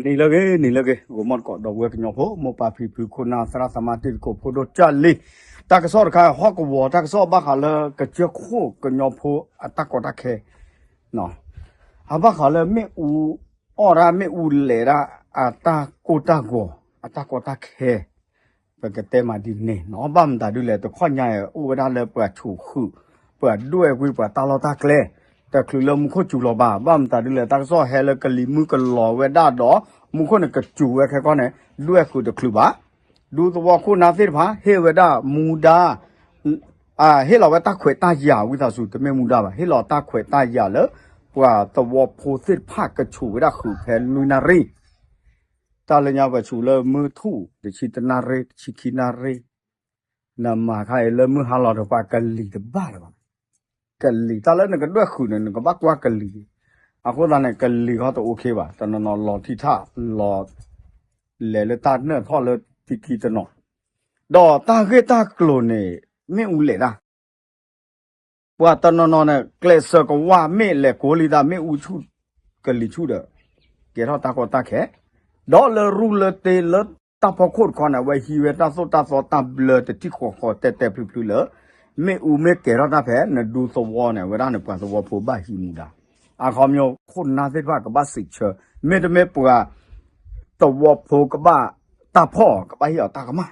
နံၤလၢအဂ့ၤ နံၤလၢအဂ့ၤ ဂီၤမီၢ်တကိး ဒီပုၢ်ဝဲၢ်ကညီဖိ မိၢ်ပၢ်ဖံဖု ခိၣ်နၢ်သရၣ်သမါ တံၤသကိးဖိဒိၣ်ကၢ်လံၤ, တၢ်ကစီၣ်တခါ ဟီၣ်ကဝီၤတၢ်ကစီၣ် ဘၣ်ဃးလၢကစၢၢ်ခိၣ်ကညီဖိအတၢ်ကီတၢ်ခဲ အဘၣ်ဃးလၢမ့ၣ်အူအီၣ်တၢ် မ့ၣ်အူလဲၤတၢ် အတၢ်ကိၢ်တၢ်ဂီၤ အတၢ်ကီတၢ်ခဲ ပကတဲမးဒ်န့ၣ်နီၤ. ဘၣ်မတၤဒ်လဲၣ် တခီညါအံၤ အိၣ်ဝဲဒၣ်လၢပှၤဆူးဃုာ် ပှၤဒွဲၣ်ကွံာ်ပှၤတၢ်လီၢ်တၢ်ကျဲ တချုးလၢမူခိၣ်စူၤလီၤဘၣ်. ဘၣ်မတၤဒ်လဲၣ် တၢ်ကစီၣ်ဟဲလၢကလံၤမုၢ်ကလီၤဝဲဒၣ်ဒီး မူခိၣ်န့ၣ်ကစူၤဝဲခဲကီၢ်န့ၣ် ဒွဲၣ်ဃုာ်တချုးဘၣ်. ဒူသဝီခိၣ်နၢ်သ့ၣ်တဖၣ် ဟ့ၣ်ဝဲဒၣ်မူဒါ ဟ့ၣ်လီၤဝဲတၢ်ခွဲးတၢ်ယာ် ဝံသးစူၤ တမ့ၢ်မူဒါဘၣ်, ဟ့ၣ်လီၤတၢ်ခွဲးတၢ်ယာ်လၢ ပှၤသဝီဖိသ့ၣ်တဖၣ်ကဆူးဝဲဒၣ်ဃုာ်ဖဲလွံၢ်နၣ်ရံၣ် တၢ်လၢညါပှၤဆူးလၢမုၢ်ထူၣ် တဆံတၢနၣ်ရံၣ် တဆံခံနၣ်ရံၣ်, နမၤခါအံၤလၢမုၢ်ဟါလီၤဒီးပှၤကလံၤတဘၣ်လၢၤဘၣ်. ကလံၤ တၢ်လၢနကဒွဲၣ်ဃုာ်န့ၣ် နကဘၣ်ကွၢ်ကလံၤ, အဃိသတးန့ၣ် ကလံၤခီတအိၣ်ခ့ဘၣ်, တနီၤနီၤလီၤထံထၣ်လီၤ လဲၤလၢတၢ်နၢၣ်ထီၣ်လၢထံခံတနီၤ, ဒီးတၢ်ဂ့ၢ်တၢ်ကျိၤန့ၣ် မ့ၣ်အူလဲၤတၢ် ပှၤတနီၤနီၤန့ၣ် ကျဲးစၢးကဝၢ်မ့ၣ်လဲၤကိးလံတၢ် မ့ၣ်အူဆူၣ် ကလံၤဆူၣ်ဒီး ကဲထီၣ်တၢ်ကီတၢ်ခဲ, ဒီးလၢရူလၢတ့လၢတၢ်ဖီခိၣ်တခီန့ၣ် အဝဲဟံးဝဲတၢ်သိၣ်တၢ်သီတၢ်ဘျၢတထံၣ်ဃီဃီတဲတဲဖျုးဖျုးလၢ မ့ၣ်အူမ့ၢ်ကဲထီၣ်တၢ်ဖဲနဒူသဝီန့ၣ် အဝဲဒၣ်န့ၣ် ပှၤသဝီဖိဘၣ်ဟံးမူဒါ, အခီပညီခိၣ်နၢ်သ့ၣ်တဖၣ်ကဘၣ်စံးဆၢ, မ့တမ့ၢ်ပှၤသဝီဖိကဘၣ်တၢ်ဖီၣ် ကဘၣ်ဟ့ၣ်အီၤတၢ်ကမၣ်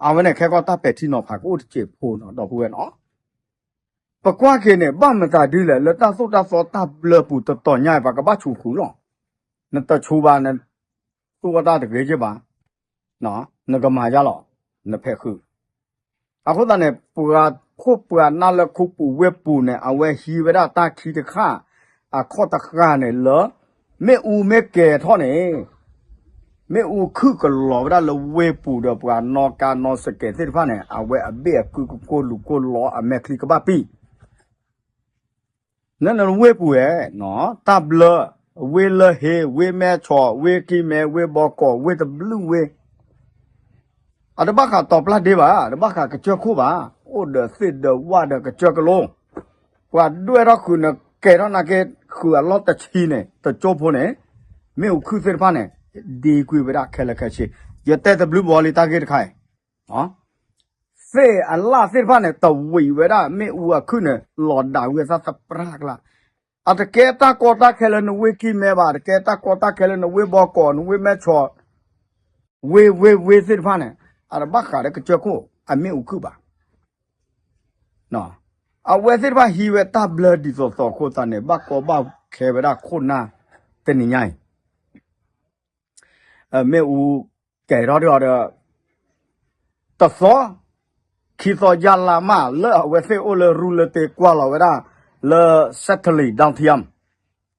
အဝဲန့ၣ်ခဲကီၢ်တၢ်ပဲာ်ထံနီၤဖးကအိၣ်တစဲးဖိနီၤ ဒီပုၢ်ဝဲၢ်နီၤ. ပကွၢ်က့ၤန့ၣ် ဘၣ်မတၤဒ်လဲၣ် လၢတၢ်သိၣ်တၢ်သီတၢ်ဘျၢပူၤတတီၤညါအံၤ ပှၤကဘၣ်ဆူးဃုာ်လီၤ. နတဆူးဘၣ် နသူၣ်ဝဲတၢ်တဂ့ၤက့ဘၣ်, နကမၤယါလီၤ, နဖဲးဃုာ် အဃိသတးန့ၣ် ပှၤခိၣ်ပှၤနၢ်လၢခူပူၤဝ့ၢ်ပူၤန့ၣ် အဝဲဟံးဝဲဒၣ်တၢ်ခံတခါ အခီၣ်တဃၢ်န့ၣ်လၢ မ့ၣ်အူမ့ၢ်ကဲၤထီၣ်န့ၣ် မ့ၣ်အူခုၣ်ကလီၤဝဲဒၣ်လၢဝ့ၢ်ပူၤဒီး ပှၤနီၣ်ကါနီၣ်စကဲးသ့ၣ်တဖၣ်န့ၣ် အဝဲအဘ့ၣ်အကုကကိၢ်လူၤကိၢ်လီၤ အမဲာ်ချံကဘၣ်ပံၢ် နနဝ့ၢ်ပူၤဧဲ, တၢ်ဘျၢ, ဝ့ၢ်လၢၢ်ဟ့, ဝ့ၢ်မဲၢ်ဆီး, ဝ့ၢ်ကံၢ်မဲ, ဝ့ၢ်ဘီကီး, ဝ့ၢ်တဘျုးဝ့ၢ်, အတဘၣ်ဃးတီၤပျၢ်ဒ့ဘၣ်, တဘၣ်ဃးကစၢၢ်ခိၣ်ဘၣ်, အိၣ်ဒီးသ့ၣ်ဒီးဝၣ်ဒီးကစၢၢ်ကလိ, ပှၤဒွဲၣ်ထီၣ်ဃုာ်န့ၣ် ကဲထီၣ်နာ်က့ ဃုာ်အလီၢ်တဆံန့ၣ် တကၠိဖိန့ၣ်, မ့ၣ်အူခုၣ်သ့ၣ်တဖၣ်န့ၣ် ဒ့ကွံာ်ဝဲဒၣ်ခဲလၢာ်ခဲဆ့, ယတဲတဘျုးဘီလံတၢ်ဂ့ၢ်တခါအံၤ သ့ၣ်အလၣ်သ့ၣ်တဖၣ်န့ၣ် တဝံးဝဲဒၣ်မ့ၣ်အူအခုၣ်န့ၣ် လီၤဒၣ်ဝဲသၣ်သပှၢ်ကျါ, အတကဲတၢ်ကီတၢ်ခဲလၢနဝ့ၢ်ကံၢ်မဲဘၣ်, တကဲတၢ်ကီတၢ်ခဲလၢနဝ့ၢ်ဘီကီး နဝ့ၢ်မဲၢ်ဆီး, ဝ့ၢ်ဝ့ၢ်ဝ့ၢ်သ့ၣ်တဖၣ်န့ၣ် အတဘၣ်ဃးဒီးကစၢၢ်ခိၣ်အမ့ၣ်အူခုၣ်ဘၣ်. အဝဲသ့ၣ်တဖၣ်ဟံးဝဲတၢ်ဘျၢဒ်သိးသိးအဃိသတးန့ၣ် ဘၣ်ကီဘၣ်ခဲဝဲဒၣ်ခိၣ်နၢ်တနံၤညါအံၤ မ့ၣ်အူကဲၤထီၣ်ဒီး တသီ, ခံသီယါလါမး လၢအဝဲသ့ၣ်အိၣ်လၢရူလၢတ့ကွၢ်လီၤဝဲဒၣ် လၢ satellite ဒၣ်ထံယၢ်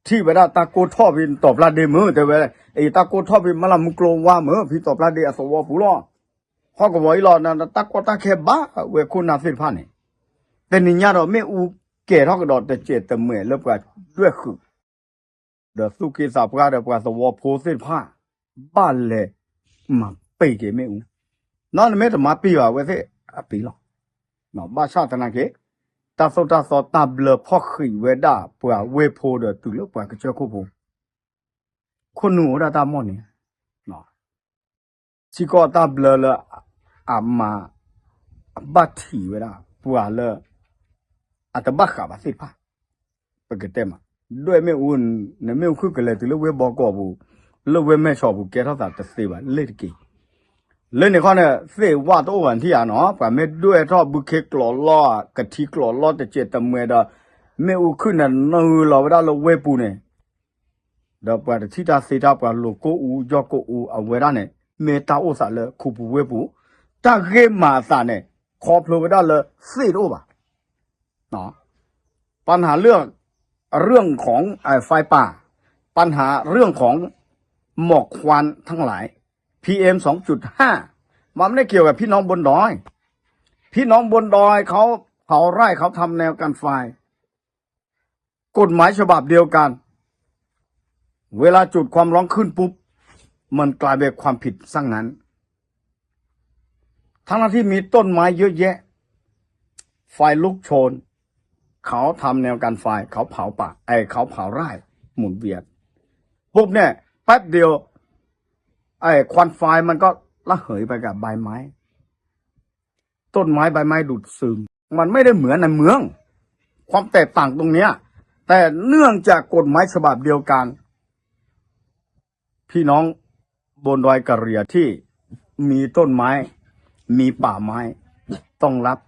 ထံၣ်ဝဲဒၣ်တၢ်ကိၢ်ထီၣ်ဖဲတီၤပျၢ်ဒ့မုၢ် တဲဝဲ, အံၤတၢ်ကိၢ်ထီၣ်ဖဲမလၢမူကျိဝါမုၢ် ဖဲတီၤပျၢ်ဒ့အသဝီပူၤလီၤ. ဟီၣ်ကဝီၤအံၤလီၤ တၢ်ကီတၢ်ခဲဘၣ်ဝဲခိၣ်နၢ်သ့ၣ်တဖၣ်န့ၣ်, တနံၤညါဒီးမ့ၣ်အူကဲၤထီၣ်ကဒီးတစဲးတမဲးလၢပှၤဒွဲၣ်ဃုာ် ဒီးသူၣ်က့သးပှၢ်ဒီးပှၤသဝီဖိသ့ၣ်တဖၣ် ဘၣ်လဲၤမၤပံာ်က့ၤမ့ၣ်အူ, နီၢ်နမ့ၢ်တမၤပံာ်ဘၣ်အဝဲသ့ၣ်အပံာ်လီၤ. ဘၣ်ဆၣ်သနာ်က့ တၢ်သိၣ်တၢ်သီတၢ်ဘျၢဖီၣ်ဃံးဝဲဒၣ်ပှၤဝ့ၢ်ဖိဒီးတုၤလၢပှၤကစၢၢ်ခိၣ်ဖိ ခိၣ်နူာ်အိၣ်ဒၣ်တၢ်မီၢ်န့ၣ် ထံကီၢ်တၢ်ဘျၢလၢအမၤ အဘၣ်ထံးဝဲဒၣ် ပှၤလၢ အတဘၣ်ဃးဘၣ်သ့ၣ်တဖၣ် ပကတဲမး ဒွဲၣ်မ့ၣ်အူ နမ့ၣ်အူခုၣ်ကလဲၤတုၤလၢဝ့ၢ်ဘီကီးပူၤ လၢဝ့ၢ်မဲၢ်ဆီးပူၤ ကဲထီၣ်သးတသ့ဘၣ် လ့ၣ်တက့ၢ်. လၢန့ၣ်ခီန့ၣ် သ့ၣ်ဝၣ်တအိၣ်ဘၣ်ထံၣ်ဧါနီၤ ပှၤမ့ၢ်ဒွဲၣ်ထီၣ်ဘုခ့ကျိးလီၢ် ကထံကျိးလီၢ်တစဲးတမဲးဒီး မ့ၣ်အူခုၣ်န့ၣ် နုာ်လီၤဝဲဒၣ်လၢဝ့ၢ်ပူၤန့ၣ် ဒီးပှၤတထံၣ်တၢ်သ့တၢ် ပှၤလိာ်ကိၢ်အူ ယီၢ်ကိၢ်အူ အဝဲဒၣ်န့ၣ် မ့ၢ်တၢ်အိၣ်သးလၢခူပူၤဝ့ၢ်ပူၤ တၢ်ဂ့ၢ်မၤအသးန့ၣ် ခီဖျိဝဲဒၣ်လၢသ့ၣ်တအိၣ်ဘၣ်. ปัญหาเรื่องเรื่องของไอ้ไฟป่า ปัญหาเรื่องของหมอกควันทั้งหลาย พีเอ็มสองจุดห้า มันไม่ได้เกี่ยวกับพี่น้องบนดอย พี่น้องบนดอยเขาเผาไร่เขาทำแนวกันไฟ กฎหมายฉบับเดียวกัน เวลาจุดความร้อนขึ้นปุ๊บ มันกลายเป็นความผิดซะงั้น ทั้งๆ ที่มีต้นไม้เยอะแยะ ไฟลุกโชน เขาทำแนวกันไฟ เขาเผาป่า ไอ้ เขาเผาไร่หมุนเวียน ปุ๊บเนี่ย แป๊บเดียว ไอ้ควันไฟมันก็ระเหยไปกับใบไม้ ต้นไม้ใบไม้ดูดซึม มันไม่ได้เหมือนในเมือง ความแตกต่างตรงเนี้ย แต่เนื่องจากกฎหมายฉบับเดียวกัน พี่น้องบนดอยกะเหรี่ยงที่มีต้นไม้ มีป่าไม้ ต้องรับ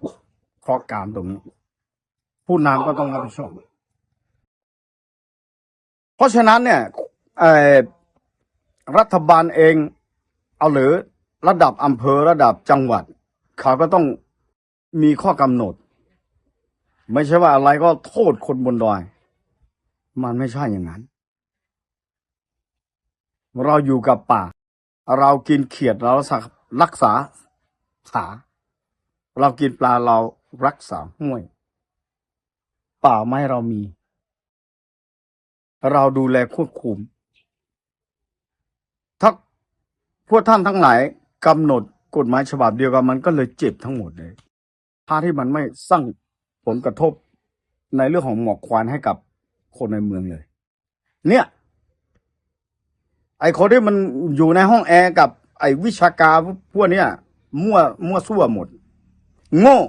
เคราะห์กรรมตรงนี้ ผู้นำก็ต้องรับผิดชอบ เพราะฉะนั้นเนี่ยเอ่อรัฐบาลเองเอาหรือระดับอำเภอระดับจังหวัดเขาก็ต้องมีข้อกำหนด ไม่ใช่ว่าอะไรก็โทษคนบนดอย มันไม่ใช่อย่างนั้น เราอยู่กับป่า เรากินเขียดเรารักษารักษาขา เรากินปลาเรารักษาห้วย ป่าไม้เรามี เราดูแลควบคุม ถ้าพวกท่านทั้งหลายกำหนดกฎหมายฉบับเดียวกันมันก็เลยเจ็บทั้งหมดเลย ถ้าที่มันไม่สร้างผลกระทบในเรื่องของหมอกควันให้กับคนในเมืองเลย เนี่ย ไอ้คนที่มันอยู่ในห้องแอร์กับไอ้วิชาการพวกเนี้ยมั่วมั่วซั่วหมด โง่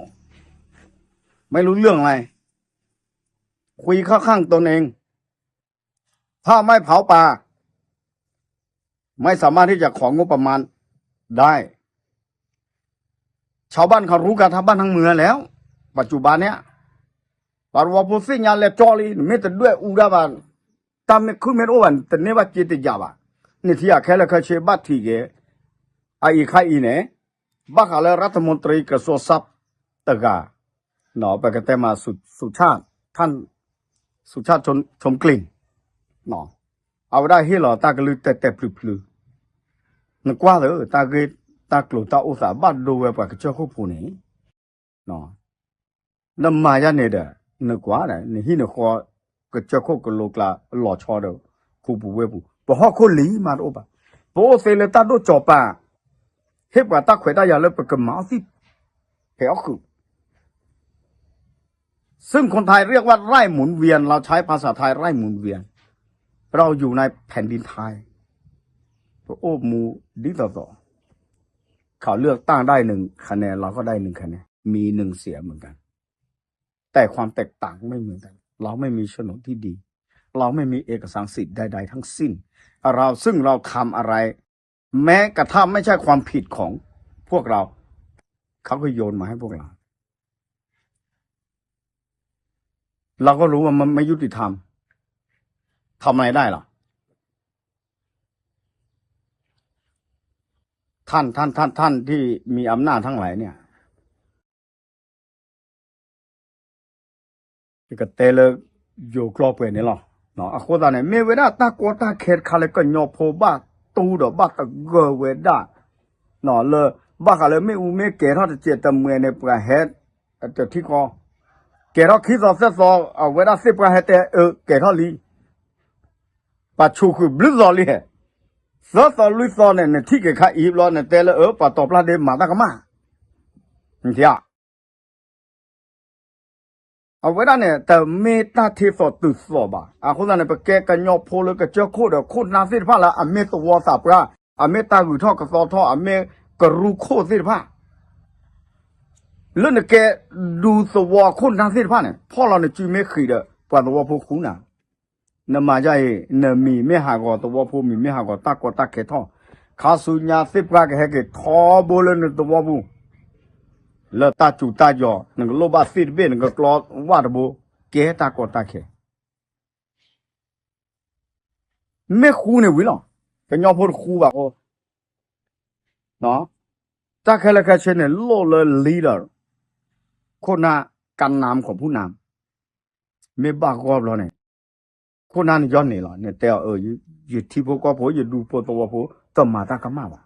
ไม่รู้เรื่องอะไร คุยเข้าข้างตนเอง ถ้าไม่เผาป่า ไม่สามารถที่จะของงบประมาณได้ ชาวบ้านเขารู้กันทั้งบ้านทั้งเมืองแล้ว ปัจจุบันเนี้ย ပှၤသဝီဖိသ့ၣ်ညါလဲၤကၠီလံ နမ့ၢ်တဒွဲၣ်အူဒၣ်ဘၣ် တၢ်မ့ၢ်ခုမ့ၢ်တအိၣ်ဘၣ် တန့ၢ်ဘၣ်က့တယၤဘၣ် နထံၣ်အခဲလၢာ်ခဲဆ့ဘၣ်ထံၣ်က့ၤ အအံၤခါအံၤန့ၣ် ဘၣ်ဃးလၢ รัฐมนตรีกระทรวงทรัพย์ တဂၤ ပကတဲမး สุชาติ ท่าน สุชาติชมกลิ่น အဝဲဒၣ်ဟ့ၣ်လီၤတၢ်ကလုၢ်တဲာ်တဲာ်ဖျုးဖျုး နကွၢ်လၢ တၢ်ဂ့ၢ်တၢ်ကျိၤတၢ်အိၣ်သးဘၣ်ဒိဝဲပှၤကစၢၢ်ခိၣ်ဖိန့ၣ် နမၤယၤန့ၣ်ဒီး နကွၢ်ဒီး နဟံၣ်နဃီ ကစၢၢ်ခိၣ်ကလိကျါလီၤဆီဒီး ခူပူၤဝ့ၢ်ပူၤ ပဟီၣ်ခိၣ်လံၤမးတအိၣ်ဘၣ် ပအိၣ်သ့လၢတၢ်ဒိၣ်ကၠီၤပၤ ဟ့ၣ်ပှၤတၢ်ခွဲးတၢ်ယာ်လၢပကမၤအီၣ်သံၣ် ဖဲးအီၣ်ဃုာ် ซึ่งคนไทยเรียกว่าไร่หมุนเวียน เราใช้ภาษาไทยไร่หมุนเวียน เราอยู่ในแผ่นดินไทย ပအိၣ်မူဒ်သိးသိး เขาเลือกตั้งได้หนึ่งคะแนน เราก็ได้หนึ่งคะแนน มีหนึ่งเสียงเหมือนกัน แต่ความแตกต่างไม่เหมือนกัน เราไม่มีโฉนดที่ดิน เราไม่มีเอกสารสิทธิ์ใดๆทั้งสิ้น เราซึ่งเราทำอะไร แม้กระทั่งไม่ใช่ความผิดของพวกเรา เขาก็โยนมาให้พวกเรา เราก็รู้ว่ามันไม่ยุติธรรม ทำอะไรได้ล่ะ ท่านท่านท่านท่านที่มีอำนาจทั้งหลายเนี่ย ယကတဲလၢ ယိၤကျိာ်ပှဲၤန့ၣ်လီၤ. အဃိသတးန့ၣ် မ့ၢ်ဝဲဒၣ်တၢ်ကီတၢ်ခဲတခါလၢကညီဖိဘၣ်တူၢ်ဒီးဘၣ်သဂၢၢ်ဝဲဒၣ် လၢ ဘၣ်ဃးလၢမ့ၣ်အူမ့ၢ်ကဲၤထီၣ်တစဲးတမှဲၤန့ၣ် ပှၤဟဲ တထံၣ်ဃီ ကဲၤထီၣ်ခံသီသၢသီ အဝဲဒၣ်သ့ၣ်ပှၢ်ဟဲတဲအၢ ကဲၤထီၣ်လံ ပှၤဆိၣ်ဃုာ်ဘျုးသီလံဟဲ သၢသီလွံၢ်သီန့ၣ် နထံၣ်က့ၤခါအံၤဘျီ နတဲလၢအၢ ပှၤတီၤပျၢ်ဒ့မၤတၢ်ကမၣ် နထံၣ်ဧါ အဝဲဒၣ်န့ၣ် တမ့ၢ်တၢ်ထံသီၣ်တုၤသီၣ်ဘၣ်. အဃိသတးန့ၣ် ပကဲကညီဖိလၢကစၢၢ်ခိၣ်ဒီးခိၣ်နၢ်သ့ၣ်တဖၣ်လၢ အမ့ၢ်သဝီသးပှၢ်, အမ့ၢ်တၢ်ဂုၤထီၣ်ကသီထီၣ်, အမ့ၢ်ကရူၢ်ခိၣ်သ့ၣ်တဖၣ် လၢနကဲဒူသဝီခိၣ်နၢ်သ့ၣ်တဖၣ်န့ၣ် ဖီၣ်လီၤနစုမ့ၢ်ဃံးဒီး ပှၤသဝီဖိဃူနၤ နမၤဒ်အံၤ နမံၤမ့ၢ်ဟးဂီၤသဝီဖိ မံၤမ့ၢ်ဟးဂီၤတၢ်ကီတၢ်ခဲထီၣ်, ခါဆူညါသ့ၣ်ပှၢ်ကဟဲက့ၤထီဘိလၢနသဝီပူၤ, လၢတၢ်စူၤတၢ်ယီၤ နကလိၣ်ဘၣ်သ့ၣ်တဘ့ၣ် နကကျီဝၣ်တဘိ, ကဲတၢ်ကီတၢ်ခဲ မ့ၢ်ဃူန့ၣ်ဝံၤလီၤ, ကညီဖိတဃူဘၣ်ဃိ, တၢ်ခဲလၢာ်ခဲဆ့န့ၣ် လိၣ်လၢ leader ခိၣ်နၢ် การนำของผู้นำ မ့ၢ်ဘၣ်ဂီၢ်ဘျီန့ၣ် ခိၣ်နၢ်န့ၣ်ယီၢ်န့ၣ်လီၤ, နတဲအီၤ ယထံဖိကီၢ်ဖိ ယဒူဖိသဝီဖိ တမၤတၢ်ကမၣ်ဘၣ်.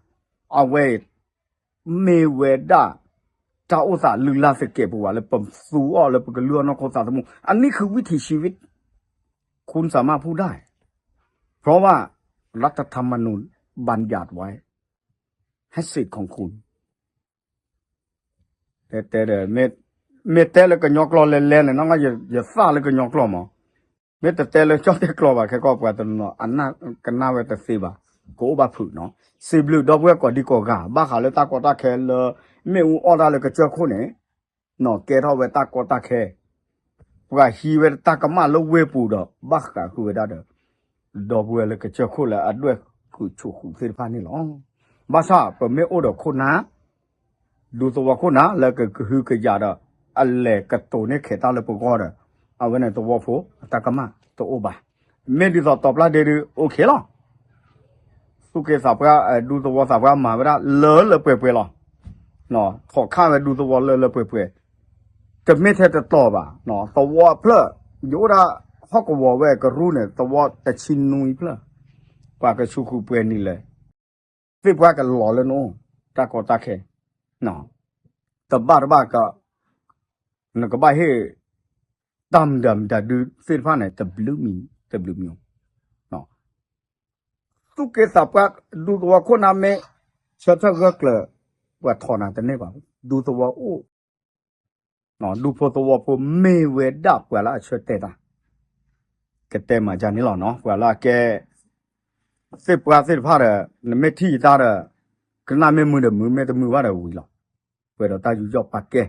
အဝဲအံၤ မ့ၢ်ဝဲဒၣ် တၢ်အိၣ်သးလုၢ်လၢ်သကဲးပဝးလၢပသူအီၤလၢပကလုၢ်အီၣ်နီၢ်ခိသးသမူ, အနံၣ်ဃုဝံထံၣ်ဆံဝံ, คุณสามารถพูดได้ เพราะว่ารัฐธรรมนูญบัญญัติไว้ ให้สิทธิ์ของคุณ တဲတဲဒီး မ့ၢ်တဲလၢကညီကျိာ်လဲၤလဲၤန့ၣ် နီၢ်ကီၢ် ယသၣ်လၢကညီကျိာ်မး, မ့ၢ်တတဲလၢကၠီၣ်တဲာ်ကျိာ်ဘၣ် ခဲကီၢ်ပှၤတနီၤ ကနၣ်ဝဲတသ့ဘၣ် ကအိၣ်ဘၣ်ဖုးနီၤ. စံးဘျုးဒီပုၢ်ဝဲၢ်ကိးဒံကိးဂၤ ဘၣ်ဃးလၢတၢ်ကီတၢ်ခဲလၢ မ့ၣ်အူအီၣ်တၢ်လၢကစၢၢ်ခိၣ်န့ၣ် နီၤ ကဲထီၣ်ဝဲတၢ်ကီတၢ်ခဲ ပှၤဟံးဝဲတၢ်ကမၣ်လၢဝ့ၢ်ပူၤဒီး ဘၣ်ဃးဃုာ်ဝဲဒၣ်ဒီး ဒီပုၢ်ဝဲၢ်လၢကစၢၢ်ခိၣ်လၢအဒွဲၣ်ဃုာ်ဆိးဃုာ်သ့ၣ်တဖၣ်န့ၣ်လီၤ. ဘၣ်ဆၣ်ပမ့ၢ်အိၣ်ဒီးခိၣ်နၢ် ဒူသဝီခိၣ်နၢ်လၢကကဟုကယာ်ဒီး အလဲၤကတိၤန့ၢ်ခဲးတၢ်လၢပဂီၢ်ဒီး အဝဲန့ၣ်သဝီဖိအတၢ်ကမၣ်တအိၣ်ဘၣ်. မ့ၢ်ဒ်သိးတီၤပျၢ်ဒ့ဒု OK လီၤ. သူၣ်က့သးပှၢ် ဒူသဝီသးပှၢ်မၤဝဲဒၣ်လၢလၢပှဲၤပှဲၤလီၤ. ထီၣ်ခၣ်ဝဲဒူသဝီလၢလၢပှဲၤပှဲၤ တမ့ၢ်ထဲတတီၤဘၣ်, သဝီအဖျၢၣ် ယအိၣ်ဒၣ်ဟီၣ်ကဝီၤဝဲကရူၢ်န့ၣ် သဝီတဆံနွံဖျၢၣ်, ပှၤကဆူဃုာ်ပှဲၤနံၤလဲၣ်, သ့ၣ်ပှၢ်ကလီၤလၢနအိၣ် တၢ်ကီတၢ်ခဲ, တဘၣ်တဘၣ်က နကဘၣ်ဟ့ၣ် တၢ်မတၤမတၤဒုသ့ၣ်တဖၣ်န့ၣ် တဘျုးမံၤတဘျုးမံၤ သူၣ်က့သးပှၢ် ဒူသဝီခိၣ်နၢ်မ့ၢ် ဆၢထၢၣ်ဂၢၢ်ကျၢၤ ပှၤထီၣ်နၤတန့ၢ်ဘၣ်, ဒူသဝီအိၣ်, ဒူဖိသဝီဖိမ့ၢ်ဝဲဒၣ်ပှၤလၢအဆၢတဲာ်တၢ်, ကတဲမၤဒ်န့ၣ်လီၤနီၤ, ပှၤလၢအကဲ သ့ၣ်ပှၢ်သ့ၣ်တဖၣ်ဒီး နမ့ၢ်ထံၣ်ယတၢ်ဒီး ကနၣ်မ့ၢ်မုာ်ဒီးမုာ် မ့ၢ်တမုာ်ဘၣ်ဒီးဝံၤလီၤ, ပှဲၤဒီးတၢ်ယူးယီၣ်ပာ်ကဲ